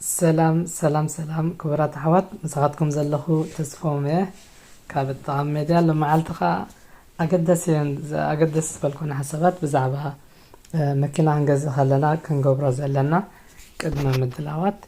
ሰላም ሰላም ሰላም ክቡራት ኣሕዋት፣ ምሳኻትኩም ዘለኹ ተስፎም እየ ካብ እጥቓም ሜድያ። ሎመዓልቲ ኸዓ ኣገደስ እየን ኣገደስ ዝበልኩን ሓሳባት ብዛዕባ መኪና ክንገዝእ ከለና ክንገብሮ ዘለና ቅድመ ምድላዋት፣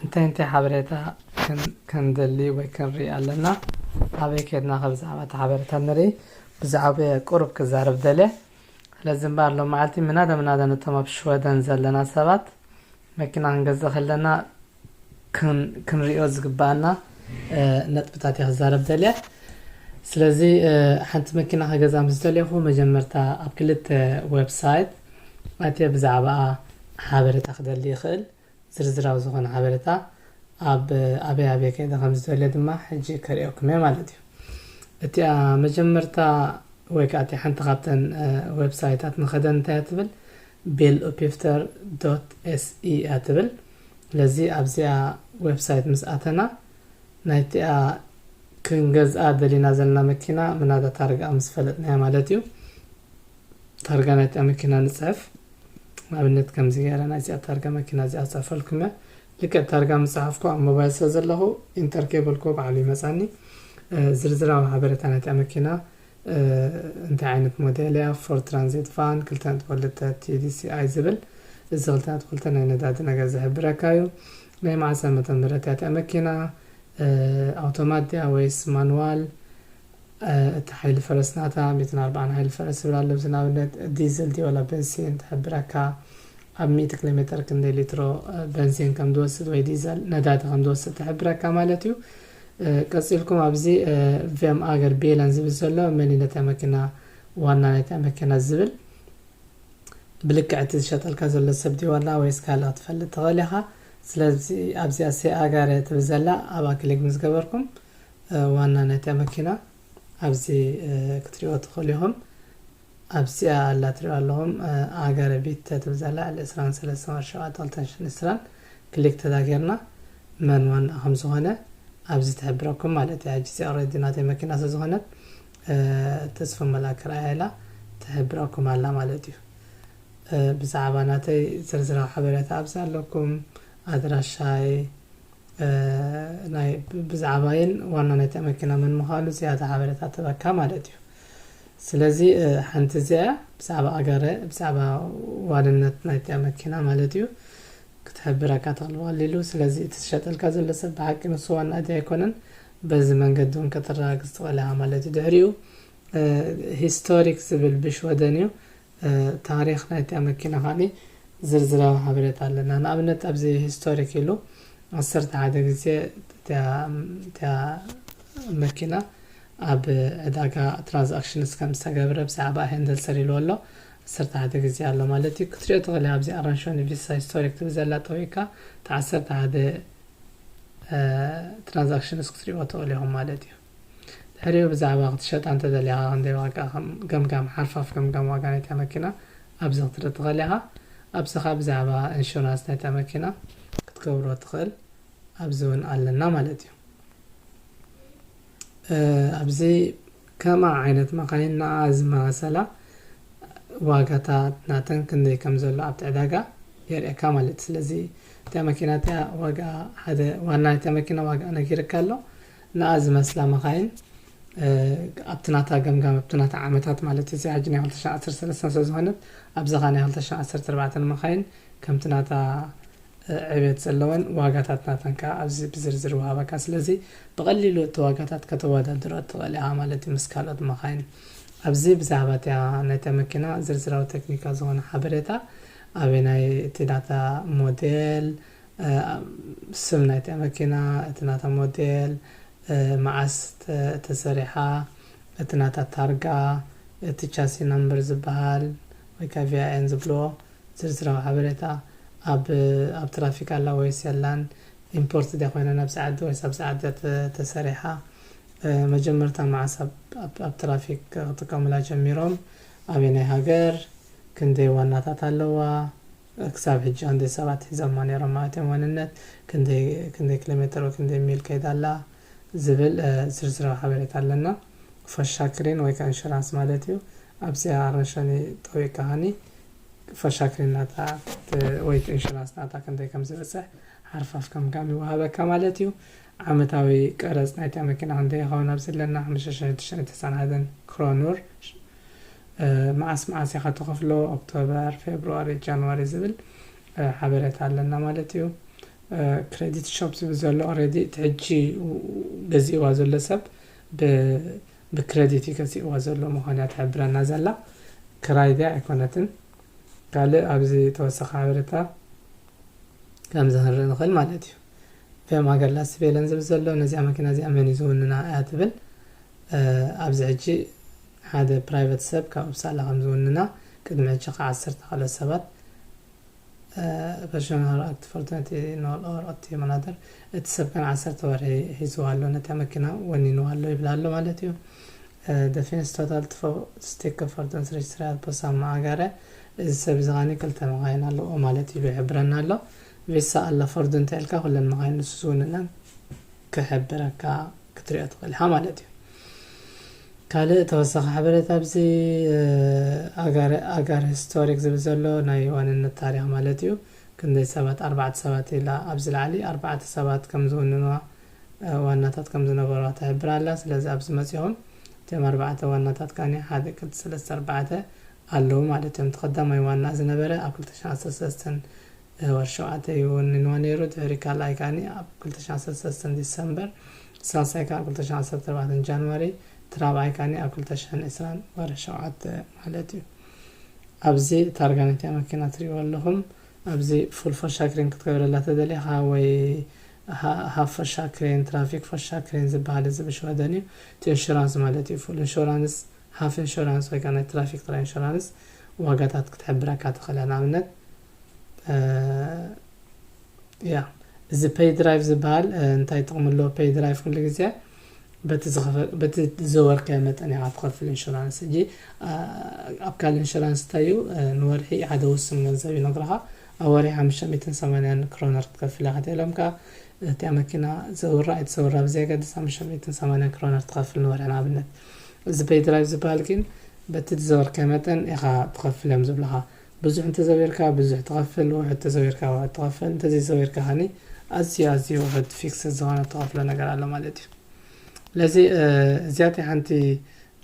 እንታይ እንታይ ሓበሬታ ክንደሊ ወይ ክንርኢ ኣለና፣ ኣበይ ከድና ከብዛዕባ እቲ ሓበሬታ ንርኢ። ብዛዕባ ቁሩብ ክዛረብ ደልየ። ስለዚ እምበኣር ሎም መዓልቲ ምናዳ ምናዳ ነቶም ኣብ ሽወደን ዘለና ሰባት መኪና ክንገዝእ ከለና ክንሪኦ ዝግባኣና ነጥብታት እየ ክዛረብ ደልየ። ስለዚ ሓንቲ መኪና ከገዛ ምስ ደልየኹ መጀመርታ ኣብ ክልተ ዌብሳይት ኣትየ ብዛዕባኣ ሓበሬታ ክደሊ ይኽእል። ዝርዝራዊ ዝኾነ ሓበሬታ ኣብ ኣበይ ኣበይ ከይደ ከም ዝደልዮ ድማ ሕጂ ከርእየኩም እየ ማለት እዩ። እቲኣ መጀመርታ ወይ ከዓ እቲ ሓንቲ ካብተን ዌብሳይታት ንኸደን እንታይ እያ ትብል? Biluppgifter dot se እያ ትብል። ስለዚ ኣብዚኣ ዌብሳይት ምስ ኣተና ናይቲኣ ክንገዝኣ ደሊና ዘለና መኪና ምናዳ ታርጋ ምስ ፈለጥናያ ማለት እዩ። ታርጋ ናይታ መኪና ንፅሕፍ። ንኣብነት ከምዚ ገይረ ናይዚኣ ታርጋ መኪና እዚኣ ዝፅሕፈልኩም እያ። ልክዕ ታርጋ ምፅሓፍኩ ኣብ ሞባይል ስለ ዘለኹ ኢንተር ኬብልኩ ባዕሉ ይመፃኒ። ዝርዝራዊ ሓበሬታ ናይታ መኪና እንታይ ዓይነት ሞዴል እያ፣ ፎርድ ትራንዚት ቫን ክልተ ነጥቢ ክልተ ቲ ዲ ሲ ኣይ ዝብል፣ እዚ ክልተ ነጥቢ ክልተ ናይ ነዳዲ ነገር ዝሕብረካ እዩ። ናይ መዓስ ዓመተ ምህረት እያ እቲኣ መኪና፣ ኣውቶማት ድያ ወይስ ማኑዋል፣ እቲ ሓይሊ ፈረስ ናታ ሚእትን ኣርባዓን ሓይሊ ፈረስ ዝብል ኣሎ። እዚ ንኣብነት ዲዝል ድዩ ወላ በንሲን ትሕብረካ፣ ኣብ ሚእቲ ኪሎ ሜትር ክንደይ ሊትሮ በንሲን ከም ዝወስድ ወይ ዲዘል ነዳዲ ከም ዝወስድ ትሕብረካ ማለት እዩ። ቀፂልኩም ኣብዚ ቬም ኣገር ቤለን ዝብል ዘሎ መን እዩ ነታ መኪና ዋና ናይታ መኪና ዝብል ብልክዕ እቲ ዝሸጠልካ ዘሎ ሰብ ድዩ ዋና ወይስ ካልእ ክትፈልጥ ትኽእል ኢኻ። ስለዚ ኣብዚኣ ሴ ኣጋረ ትብል ዘላ ኣብኣ ክሊክ ምስ ገበርኩም ዋና ናይታ መኪና ኣብዚ ክትሪኦ ትኽእሉ ኢኹም። ኣብዚኣ ኣላ ትሪኦ ኣለኹም ኣጋረ ቢተ ትብል ዘላ ዕሊ ዕስራን ሰለስተን ወርሒ ሸውዓተ ክልተን ሽሕን ዕስራን ክሊክ ተዳጌርና መን ዋና ከም ዝኾነ ኣብዚ ትሕብረኩም ማለት እዩ። ሕጂ እዚኣ ኦልሬዲ ናተይ መኪና ስለ ዝኾነት ተስፎ መልኣክ ርኣያ ኢላ ትሕብረኩም ኣላ ማለት እዩ። ብዛዕባ ናተይ ዝርዝራዊ ሓበሬታ ኣብዚ ኣለኩም። ኣድራሻይ ናይ ብዛዕባይን ዋና ናይታ መኪና መን ምዃኑ ዝያዳ ሓበሬታ ትበካ ማለት እዩ። ስለዚ ሓንቲ እዚኣ ብዛዕባ ኣጋረ ብዛዕባ ዋንነት ናይታ መኪና ማለት እዩ ክትሕብረካ ተኽልዋል ኢሉ። ስለዚ እቲ ዝሸጠልካ ዘሎ ሰብ ብሓቂ ንሱ ዋና እዲ ኣይኮነን። በዚ መንገዲ እውን ከተረጋግፅ ትኽእል ኢኻ ማለት እዩ። ድሕሪኡ ሂስቶሪክ ዝብል ብሽወደን እዩ። ታሪኽ ናይታ መኪና ከዓኒ ዝርዝራዊ ሓበሬታ ኣለና። ንኣብነት ኣብዚ ሂስቶሪክ ኢሉ ዓሰርተ ሓደ ግዜ እታ መኪና ኣብ ዕዳጋ ትራንዛክሽንስ ከም ዝተገብረ ብዛዕባ ሄንደልሰር ኢልዎ ኣሎ። ዓሰርተ ሓደ ግዜ ኣሎ ማለት እዩ። ክትሪኦ ትኽእል ኣብዚ ኣራንሾኒ ቪሳ ሂስቶሪክ ትብል ዘላ ጠዊካ እቲ ዓሰርተ ሓደ ትራንዛክሽንስ ክትሪእዎ ትኽእሉ ኢኹም ማለት እዩ። ድሕሪኡ ብዛዕባ ክትሸጣ እንተደሊኻ ክንደይ ዋጋ ገምጋም ሓርፋፍ ገምጋም ዋጋ ናይታ መኪና ኣብዚ ክትርኢ ትኽእል ኢኻ። ኣብዚ ኸዓ ብዛዕባ ኢንሹራንስ ናይታ መኪና ክትገብሮ ትኽእል ኣብዚ እውን ኣለና ማለት እዩ። ኣብዚ ከማ ዓይነት መኻይን ንኣ ዝመሳሰላ ዋጋታት ናተን ክንደይ ከም ዘሎ ኣብቲ ዕዳጋ የርእየካ ማለት እዩ። ስለዚ እታ መኪና እቲኣ ዋጋ ሓደ ዋና እታ መኪና ዋጋ ነጊርካ ኣሎ። ንኣ ዝመስላ መኻይን ኣብቲ ናታ ገምጋም ኣብቲ ናታ ዓመታት ማለት እዚ ሕጂ ናይ ክልተ ሽሕን ዓሰርተ ሰለስተን ስለ ዝኾነት ኣብዛ ኸዓ ናይ ክልተ ሽሕን ዓሰርተ ኣርባዕተን መኻይን ከምቲ ናታ ዕብየት ዘለወን ዋጋታት ናተን ከዓ ኣብዚ ብዝርዝር ይወሃበካ። ስለዚ ብቐሊሉ እቲ ዋጋታት ከተወዳድሮ ትኽእል ኢኻ ማለት እዩ ምስ ካልኦት መኻይን። ኣብዚ ብዛዕባ እቲኣ ናይታ መኪና ዝርዝራዊ ቴክኒካል ዝኾነ ሓበሬታ ኣበናይ እቲ ናታ ሞዴል፣ ስም ናይታ መኪና፣ እቲ ናታ ሞዴል፣ መዓስ ተሰሪሓ፣ እቲ ናታ ታርጋ፣ እቲ ቻሲ ናምበር ዝበሃል ወይ ከዓ ቪ ኣይ ኤን ዝብልዎ ዝርዝራዊ ሓበሬታ ኣብ ኣብ ትራፊክ ኣላ ወይስ የላን፣ ኢምፖርት ድያ ኮይና ናብዚ ዓዲ ወይስ ኣብዚ ዓዲ እያ ተሰሪሓ፣ መጀመርታ መዓስ ኣብ ትራፊክ ክጥቀሙላ ጀሚሮም፣ ኣበየናይ ሃገር፣ ክንደይ ዋናታት ኣለዋ፣ ክሳብ ሕጂ ክንደይ ሰባት ሒዞማ ነይሮም ማለት እዮም ዋንነት፣ ክንደይ ኪሎ ሜትር ወይ ክንደይ ሚል ከይዳ ኣላ ዝብል ዝርዝራዊ ሓበሬታ ኣለና። ፎሻክሪን ወይ ከዓ ኢንሹራንስ ማለት እዩ። ኣብዚኣ ኣረንሸኒ ጠዊቅካ ከኒ ፎሻክሪን ናታ ወይ ኢንሹራንስ ናታ ክንደይ ከም ዝበፅሕ ሓርፋፍ ከም ጋም ይወሃበካ ማለት እዩ። ዓመታዊ ቀረጽ ናይታ መኪና ክንደይ ይኸውን ኣብዚ ኣለና? ሓሙሽተ ሽሕን ትሽዓን ክሮኑር። መዓስ መዓስ ኢኻ ተኸፍሎ? ኦክቶበር፣ ፌብሩዋሪ፣ ጃንዋሪ ዝብል ሓበሬታ ኣለና ማለት እዩ። ክሬዲት ሾፕ ዝብል ዘሎ ኦሬዲ እቲ ሕጂ ገዚእዋ ዘሎ ሰብ ብክሬዲት እዩ ገዚእዋ ዘሎ ምዃንያ ትሕብረና ዘላ። ክራይ ድያ ኣይኮነትን። ካልእ ኣብዚ ተወሰኸ ሓበሬታ ከምዚ ክንርኢ ንኽእል ማለት እዩ። ፌም ኣገላሲ ቤለን ዝብል ዘሎ ነዚኣ መኪና እዚኣ መን እዩ ዝውንና እያ ትብል። ኣብዚ ሕጂ ሓደ ፕራይቨት ሰብ ካብ ሳላ ከም ዝውንና ቅድሚ ሕጂ ከ ዓሰርተ ካልኦት ሰባት ፐርሶናል ኣክት ፎርትነቲ ኖል ኦር ኦቲ መናደር እቲ ሰብ ከን ዓሰርተ ወርሒ ሒዝዋ ኣሎ ነታ መኪና ወኒንዋ ኣሎ ይብላ ኣሎ ማለት እዩ። ደፊንስ ቶታል ስቴክ ፎርትነስ ሬጅስትሪ ኣልፖሳ ማኣጋረ እዚ ሰብ እዚ ኻኒ ክልተ መኻይን ኣለዎ ማለት እዩ ይሕብረና ኣሎ። ቪሳ ኣላ ፎርዱ እንተ ኢልካ ኩለን መኻይን ንሱ ዝውንነን ክሕብረካ ክትሪኦ ትኽእል ኢኻ ማለት እዩ። ካልእ ተወሳኺ ሓበሬታ ኣብዚ ኣጋር ሂስቶሪክ ዝብል ዘሎ ናይ ዋንነት ታሪክ ማለት እዩ። ክንደይ ሰባት ኣርባዕተ ሰባት ኢላ ኣብዚ ላዕሊ ኣርባዕተ ሰባት ከም ዝውንንዋ ዋናታት ከም ዝነበርዋ ትሕብር ኣላ። ስለዚ ኣብዚ መፂኹም እቶም ኣርባዕተ ዋናታት ካኒ ሓደ ክልተ ሰለስተ ኣርባዕተ ኣለዉ ማለት እዮም። ተቐዳማይ ዋና ዝነበረ ኣብ ክልተ ሽሕን ዓሰርተ ሰለስተን ወር ሸውዓተ ይውንንዋ ነይሩ። ድሕሪ ካልኣይ ካኒ ኣብ ክልተ ሽሕን ዓሰርተ ሰለስተን ዲሰምበር፣ ሳልሳይ ከዓ ኣብ ክልተ ሽሕን ዓሰርተ ኣርባዕተን ጃንዋሪ፣ እቲ ራብዓይ ካኒ ኣብ ክልተ ሽሕን ዕስራን ወር ሸውዓተ ማለት እዩ። ኣብዚ ታርጋ ናይታ መኪና ትሪእዎ ኣለኹም። ኣብዚ ፉል ፈሻክሬን ክትገብረላ ተደሊኻ ወይ ሃፍ ፈሻክሬን ትራፊክ ፈሻክሬን ዝበሃል እዚ ብሽወደን እዩ። እቲ ኢንሹራንስ ማለት እዩ። ፉል ኢንሹራንስ፣ ሃፍ ኢንሹራንስ ወይ ከዓ ናይ ትራፊክ ጥራይ ኢንሹራንስ ዋጋታት ክትሕብረካ ትኽእል እያ። ንኣብነት ያ እዚ ፔይ ድራይቭ ዝበሃል እንታይ ጥቕሚ ኣለዎ? ፔይ ድራይቭ ኩሉ ግዜ በቲ ዝኸፈ- በቲ ዝዘወርከዮ መጠን ኢኻ ትኸፍል ኢንሹራንስ። ሕጂ ኣብ ካልእ ኢንሹራንስ እንታይ እዩ? ንወርሒ ሓደ ውስን ገንዘብ ይነግረኻ። ኣብ ወርሒ ሓሙሽተ ሚእትን ሰማንያን ክሮነር ክትከፍል ኢኻ ተኢሎምካ። እቲኣ መኪና ዘውራ ኣይትዘውራ ብዘየገድስ ሓሙሽተ ሚእትን ሰማንያን ክሮነር ትኸፍል ንወርሒ ንኣብነት። እዚ ፔይ ድራይቭ ዝበሃል ግን በቲ ዝዘወርከዮ መጠን ኢኻ ትኸፍል እዮም ዝብልኻ። ብዙሕ እንተዘዊርካ ብዙሕ ትኸፍል፣ ውሑድ ተዘዊርካ ውሑድ ትኸፍል። እንተዘይዘዊርካ ኸኒ ኣዝዩ ኣዝዩ ውሑድ ፊክስ ዝኾነ ትኸፍሎ ነገር ኣሎ ማለት እዩ። ስለዚ እዚኣተይ ሓንቲ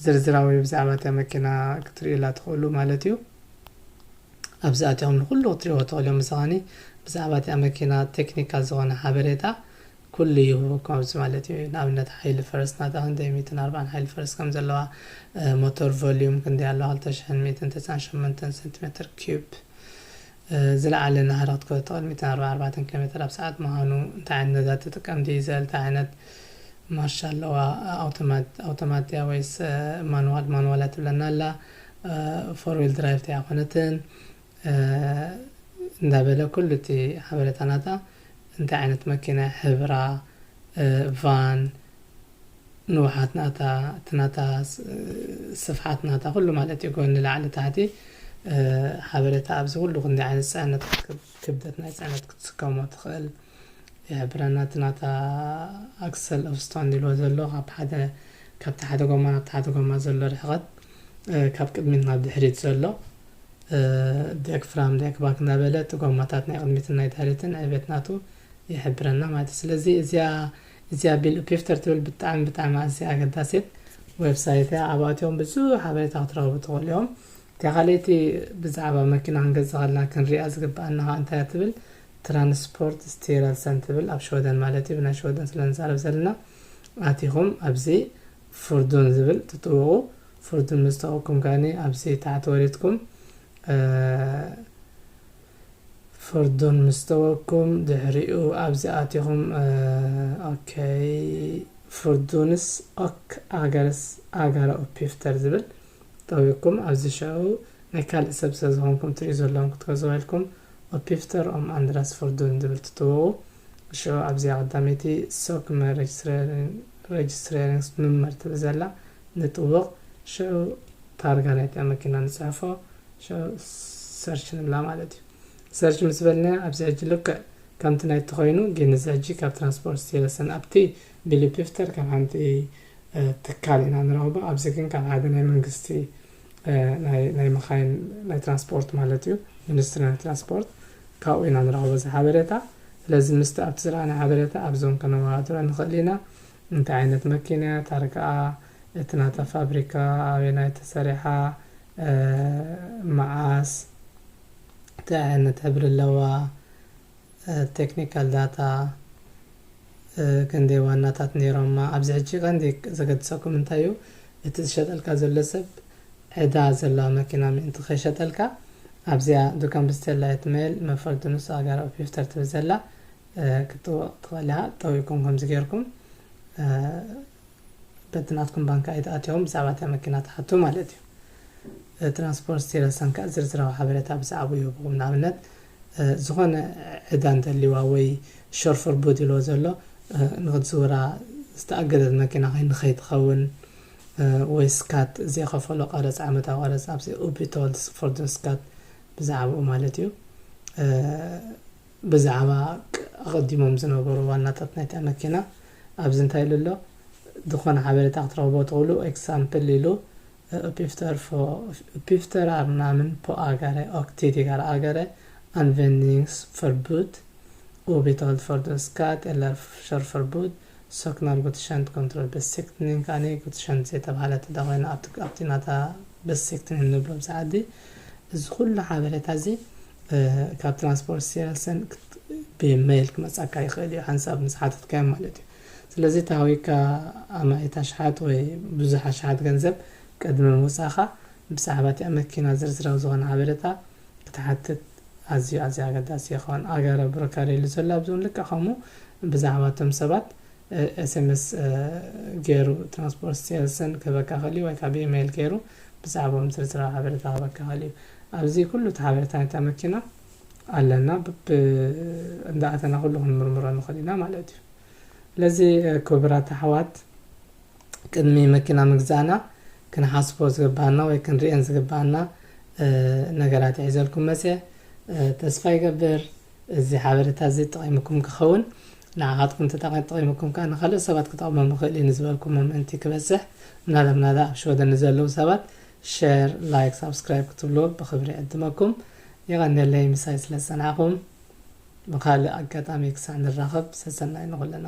ዝርዝራዊ ብዛዕባ እታ መኪና ክትርእዩላ ትኽእሉ ማለት እዩ። ኣብዚ ኣትኹም ንኩሉ ክትሪእዎ ትኽእሉ እዮም። እዚ ኸኒ ብዛዕባ እታ መኪና ቴክኒካል ዝኾነ ሓበሬታ ኩሉ ይህበኩም ኣብዚ ማለት እዩ። ንኣብነት ሓይሊ ፈረስ ናታ ክንደይ ሚእትን ኣርባዓን ሓይሊ ፈረስ ከም ዘለዋ፣ ሞተር ቮሊዩም ክንደይ ኣለዋ፣ ክልተ ሽሕን ሚእትን ተስዓን ሸሞንተን ሴንቲሜትር ኪዩብ ዝለዓለ ናህሪ ክትከዶ ትኽእል ሚእትን ኣርባዓን ኣርባዕተን ኪሎ ሜትር ኣብ ሰዓት ምዃኑ፣ እንታይ ዓይነት ነዳዲ ትጥቀም፣ ዲዘል፣ እንታይ ዓይነት ማርሽ ኣለዋ፣ ኣውቶማት ኣውቶማት ድያ ወይስ ማኑዋል፣ ማኑዋል እያ ትብለና ኣላ፣ ፎር ዊል ድራይቭ ድያ ኣይኮነትን እንዳበለ ኩሉ እቲ ሓበሬታ ናታ እንታይ ዓይነት መኪና፣ ሕብራ፣ ቫን፣ ንውሓት ናታ፣ እቲ ናታ ስፍሓት ናታ ኩሉ ማለት እዩ። ጎኒ ላዕሊ ታሕቲ ሓበሬታ ኣብዚ ኩሉ ክንደይ ዓይነት ፅዕነት ክብደት ናይ ፅዕነት ክትስከሞ ትኽእል ይሕብረና። እቲ ናታ ኣክሰል ኦፍ ስታንድ ኢልዎ ዘሎ ካብ ሓደ ካብቲ ሓደ ጎማ ናብቲ ሓደ ጎማ ዘሎ ርሕቐት ካብ ቅድሚት ናብ ድሕሪት ዘሎ ዴክ ፍራም ዴክ ባክ እናበለ እቲ ጎማታት ናይ ቅድሚትን ናይ ድሕሪትን ዕቤት ናቱ ይሕብረና ማለት እዩ። ስለዚ እዚኣ እዚኣ ቢል ፒፍተር ትብል ብጣዕሚ ብጣዕሚ ኣዝያ ኣገዳሲት ዌብሳይት እያ። ኣብኣትዮም ብዙሕ ሓበሬታ ክትረኽቡ ትኽእሉ እዮም። እቲኣ ካልኣይቲ ብዛዕባ መኪና ክንገዝእ ከለና ክንሪኣ ዝግብኣና ከዓ እንታይ እያ ትብል ትራንስፖርት ስቲረልሰን ትብል ኣብ ሽወደን ማለት እዩ። ብናይ ሽወደን ስለ ንዛረብ ዘለና ኣቲኹም ኣብዚ ፍርዱን ዝብል ትጥውቑ። ፍርዱን ምስ ተወኩም ከዓኒ ኣብዚ ታሕቲ ወሪድኩም ፍርዱን ምስ ተወኩም ድሕሪኡ ኣብዚ ኣቲኹም ኦኬ ፍርዱንስ ኦክ ኣገርስ ኣጋረ ኦፒፍተር ዝብል ጠዊቅኩም ኣብዚ ሽዑ ናይ ካልእ ሰብ ስለ ዝኾንኩም ትሪኡ ዘለኹም ክትገዝዋ ኢልኩም ኦፒፍተር ኦም ኣንድራስ ፍርዱን ዝብል ትጥውቑ። ሽዑ ኣብዚኣ ቀዳመይቲ ሶክመ ረጅስትሬሪንግስ ምመር ትብል ዘላ ንጥውቕ። ሽዑ ታርጋ ናይታ መኪና ንፅሕፎ። ሽዑ ሰርች ንብላ ማለት እዩ። ሰርች ምስ በልና ኣብዚ ሕጂ ልክዕ ከምቲ ናይቲ ኮይኑ ግን እዚ ሕጂ ካብ ትራንስፖርት ስቴለሰን ኣብቲ ቢል ፒፍተር ከም ሓንቲ ትካል ኢና ንረኽቦ። ኣብዚ ግን ካብ ሓደ ናይ መንግስቲ ናይ መኻይን ናይ ትራንስፖርት ማለት እዩ ሚኒስትሪ ናይ ትራንስፖርት ካብኡ ኢና ንረኽቦ እዚ ሓበሬታ። ስለዚ ምስቲ ኣብቲ ዝረኣና ሓበሬታ ኣብዞም ከነወዳድሮ ንኽእል ኢና። እንታይ ዓይነት መኪና እያ፣ ታርጋኣ፣ እቲ ናታ ፋብሪካ ኣበየናይ ተሰሪሓ፣ መዓስ፣ እንታይ ዓይነት ሕብሪ ኣለዋ፣ ቴክኒካል ዳታ፣ ክንደይ ዋናታት ነይሮማ። ኣብዚ ሕጂ ቀንዲ ዘገድሰኩም እንታይ እዩ፣ እቲ ዝሸጠልካ ዘሎ ሰብ ዕዳ ዘለዋ መኪና ምእንቲ ከይሸጠልካ ኣብዚኣ ዱካን ብስቴላ የትመል መፈርዲ ንሱ ኣጋር ኦፒፍተር ትብል ዘላ ክትጥወቕ ትኽእል ኢኻ። ጠዊቕኩም ከምዚ ጌርኩም በቲ ናትኩም ባንክ ኣይትኣትዮም ብዛዕባ እታ መኪና ትሓቱ ማለት እዩ። ትራንስፖርት ሴለሰን ከዓ ዝርዝራዊ ሓበሬታ ብዛዕባኡ ይህብኹም። ንኣብነት ዝኾነ ዕዳ እንተልዋ ወይ ሸርፈር ቡድ ኢልዎ ዘሎ ንክትዝውራ ዝተኣገደት መኪና ከይንኸይትኸውን ወይ ስካት ዘይኸፈሎ ቀረፅ ዓመታዊ ቀረፅ ኣብዚ ኡቢቶልድ ፎርዱን ስካት ብዛዕባኡ ማለት እዩ። ብዛዕባ ኣቐዲሞም ዝነበሩ ዋናታት ናይታ መኪና ኣብዚ እንታይ ኢሉ ኣሎ ዝኾነ ሓበሬታ ክትረኽቦ ትኽእሉ። ኤግዛምፕል ኢሉ ኡፒፍተር ፎ ኡፒፍተር ኣርናምን ፖ ኣጋረ ኦክቲዲ ጋር ኣጋረ ኣንቨንዲንግስ ፈርቡት ኡቢቶልድ ፈርዱን ስካት ኤለር ሸር ፈርቡት ሶክናር ጉትሸንት ኮንትሮል በሴክትኒን ካኒ ጉትሸንት ዘይተባሃለት እንዳ ኮይና ኣብቲ ናታ በሴክትኒን ንብሎ ኣብዚ ዓዲ እዚ ኩሉ ሓበሬታ እዚ ካብ ትራንስፖርት ሴለሰን ብሜይል ክመጻካ ይኽእል እዩ ሓንሳብ ምስ ሓተትካዮ ማለት እዩ። ስለዚ ታዊካ ኣማኢት ኣሽሓት ወይ ብዙሕ ኣሽሓት ገንዘብ ቅድሚ ምውጻእኻ ብዛዕባ እቲኣ መኪና ዝርዝራዊ ዝኾነ ሓበሬታ ክትሓትት ኣዝዩ ኣዝዩ ኣገዳሲ ይኸውን። ኣገረ ብሮከር ኢሉ ዘሎ ኣብዚ እውን ልክዕ ከምኡ ብዛዕባ እቶም ሰባት ኤስኤምኤስ ገይሩ ትራንስፖርት ሴልሰን ክህበካ ክእል እዩ ወይ ከዓ ብኢሜይል ገይሩ ብዛዕባኦም ዝርዝራዊ ሓበሬታ ክህበካ ክእል እዩ። ኣብዚ ኩሉ እቲ ሓበሬታ ናይታ መኪና ኣለና እንዳኣተና ኩሉ ክንምርምሮ ንኽእል ኢና ማለት እዩ። ስለዚ ክቡራት ኣሕዋት ቅድሚ መኪና ምግዛእና ክንሓስቦ ዝግባና ወይ ክንርእየን ዝግባና ነገራት ይሒዘልኩም መፅየ። ተስፋ ይገብር እዚ ሓበሬታ እዚ ጠቒምኩም ክኸውን ንዓኻትኩም ተጠቒምኩም ከዓ ንካልእ ሰባት ክጠቕሞም ይኽእል እዩ ንዝበልኩሞ ምእንቲ ክበፅሕ ምናዳ ምናዳ ኣብ ሽወደን ንዘለዉ ሰባት ሸር ላይክ ሳብስክራይብ ክትብልዎ ብክብሪ ዕድመኩም። የቐንየለይ ምሳይ ስለ ዝፀናዕኹም። ብካልእ ኣጋጣሚ ክሳዕ ንራኸብ ሰሰናይ ንኹልና።